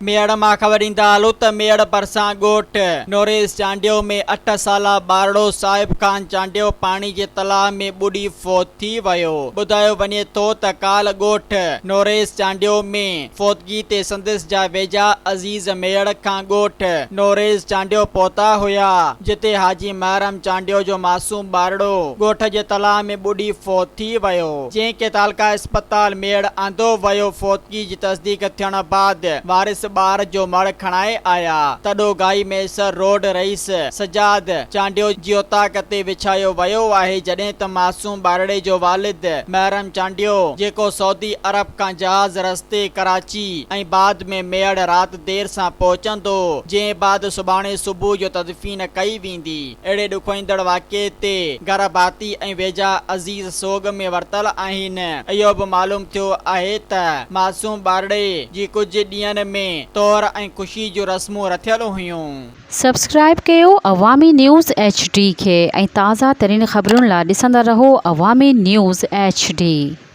ميهڙ مان خبر ڏيندا هلون ته ميهڙ ڀرسان ڳوٺ نوريز چانڊيو ۾ اٺ سالا ٻارڙو صاحب خان چانڊيو پاڻي جي تلاء ۾ ٻڏي فوت ٿي ويو. ٻڌايو وڃي ٿو ته ڪالهه ڳوٺ نوريز چانڊيو ۾ فوتگي تي سندس جا ويجها عزيز ميهڙ کان ڳوٺ نوريز چانڊيو پهتا هيا جتي حاجي محرم چانڊيو جو معصوم ٻارڙو ڳوٺ جي تلاء ۾ ٻڏي فوت ٿي ويو جنهن کي تعلقه اسپتال ميهڙ آندو ويو فوتگي جي تصديق ٿيڻ بعد وارث ٻار جو مڙهه کڻائي آيا. تڏو گائي مهيسر روڊ رئيس سجاد چانڊيو جي اوطاق تي وڇايو ويو آهي جڏهن ته معصوم ٻارڙي جو والد محرم چانڊيو جيڪو سعودي عرب کان جهاز رستي ڪراچي ۽ بعد ۾ ميهڙ رات دير سان پهچندو جنهن بعد سڀاڻي صبح جو تدفين ڪئي ويندي. اهڙي ڏکوئيندڙ واقعي تي گهر ڀاتي ۽ ويجها عزيز سوڳ ۾ ورتل آهن. اهو به معلوم ٿيو آهي ته معصوم ٻارڙي جي ڪجهه ڏينهن ۾ طهر ۽ خوشي جون رسمون رٿيل هيون. سبسڪرائيب ڪيو عوامي نيوز ايڇ ڊي کي ۽ تازه ترين خبرن لا ڏسندا رهو عوامي نيوز ايڇ ڊي.